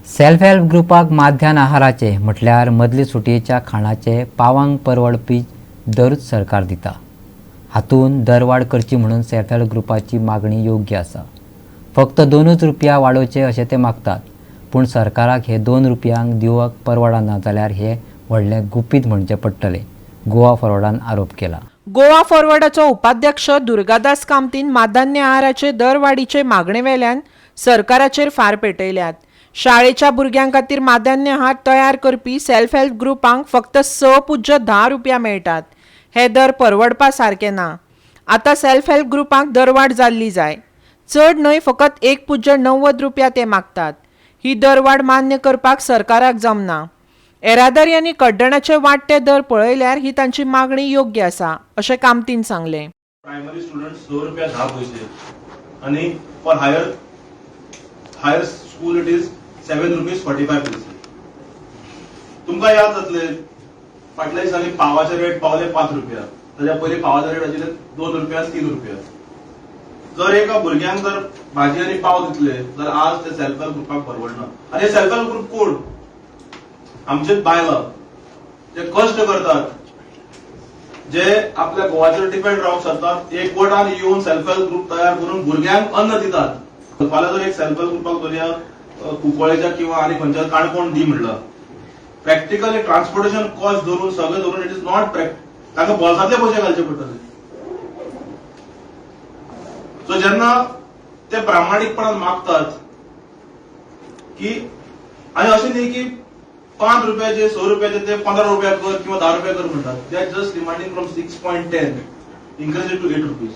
Self help ग्रुपाक माध्यान आहाराचे म्हटल्यार मदले सुटयेच्या खाणाचे पावांक परवडपी दरूच सरकार दिता. हातूंत दरवाड करची म्हणून सेल्फ हेल्प ग्रुपाची मागणी योग्य आसा. फक्त 2 रुपया वाडोवचे अशें ते मागतात, पूण सरकाराक हे 2 रुपयांक दिवप परवडना जाल्यार हे व्हडलें गुपीत म्हणचें पडटलें, गोवा फॉरवर्डान आरोप केला. गोवा फॉरवर्डाचो उपाध्यक्ष दुर्गादास कामतीन माधान्य आहाराचे दरवाडीचे मागणे वेल्यान सरकाराचेर फार पेटयल्यात. शाळेच्या भुरग्यां खातीर माधान्य आहार तयार करपी सेल्फ हेल्प ग्रुपांक फक्त 6.10 रुपया मेळटात. हे दर परवडपा सारके ना. आतां सेल्फ हेल्प ग्रुपांक दरवाड जाल्ली जाय. चड न्हय, फकत 1.90 रुपया ते मागतात. ही दरवाड मान्य करपाक सरकाराक जमना. येरादारी आनी कड्डणाचे वाडटे दर पळयल्यार ही तांची मागणी योग्य आसा, अशें कामतीन सांगलें. प्रायमरी स्टुडंट 6 रुपया 10 पयशे आनी for higher school it is ₹7.45. तुमकां याद जातले, फाटल्या दिसांनी पावाचे रेट पावले 5 रुपया. ताच्या पयलीं पावाचे रेट आशिल्ले 2 रुपया, 3 रुपया. जर एका भुरग्यांक जर भाजी आनी पाव दितले जाल्यार आज ते सेल्फ हेल्प ग्रुपाक परवडना. आनी हे सेल्फ हेल्प ग्रुप कोण? आमचेच बायलां जे कश्ट करतात, जे आपल्या घोवाचेर डिपेंड रावंक शकतात, एकवटान येवन सेल्फ हेल्प ग्रुप तयार करून भुरग्यांक अन्न दितात. फाल्यां जर एक सेल्फ हेल्प ग्रुपाक धरया कुंकळेच्या किंवा आनी खंयच्या काणकोण दी म्हणला, प्रॅक्टिकली ट्रान्सपोर्टेशन कॉस्ट धरून, सगळें धरून, it is not, तांकां बोल्सांतले पयशे घालचे पडटले. सो जेन्ना ते प्रामाणीकपणान मागतात की, आनी अशें न्ही की 5 रुपयाचे, 6 रुपयाचे ते 15 रुपया कर किंवा 10 रुपया कर म्हणटात. They are just demanding from 6.10, increase to ₹8.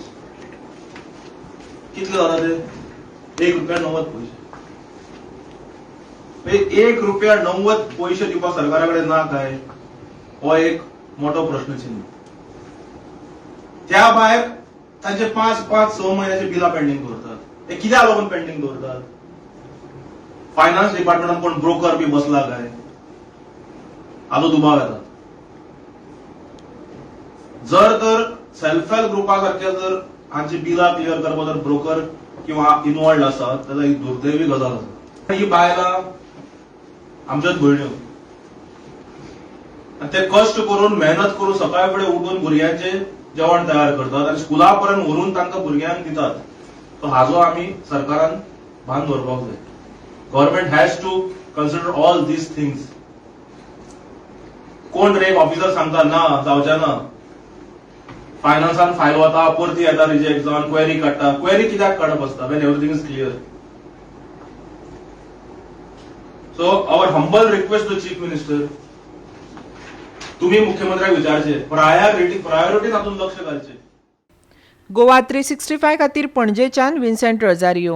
कितले जाता ते? 1 रुपया 90 पयशे. म्हणजे 1 रुपया 90 पयशे दिवपाक सरकारा कडेन ना काय, हो एक मोठो प्रश्नचिन्ह. त्या भायर तांचे 5 5 6 म्हयन्याचे बिलां पेंडींग दवरतात. ते कित्याक लागून पेंडींग दवरतात? फायनान्स डिपार्टमेंटान कोण ब्रोकर बी बसला काय, हाजो दुबाव येता. जर तर सेल्फ हेल्प ग्रुपा सारखे जर हांची बिलां क्लियर करपाक जर ब्रोकर किंवा इन्वॉल्ड आसात जाल्यार ही दुर्दैवी गजाल आसा. ही बायलां आमच्याच भयण्यो आनी ते कश्ट करून, मेहनत करून, सकाळ फुडें उठून भुरग्यांचे जेवण तयार करतात आनी स्कुला पर्यंत व्हरून तांकां भुरग्यांक दितात. सो हाजो आमी सरकारान भान दवरपाक जाय. Government has to consider all these things. कोण रे एक ऑफिसर सांगता ना, जावचे ना. फायनान्सान फायल वता, परती येता रिजेक्ट जावन, क्वेरी काडटा. क्वेरी कित्याक काडप आसता when everything is clear? So our humble request to Chief Minister, तुम्ही मुख्यमंत्र्याक विचारचे, प्रायोरिटी प्रायोरिटी तातूंत लक्ष घालचे. गोवा 365 खातीर पणजेच्यान विन्सेंट रोजारियो.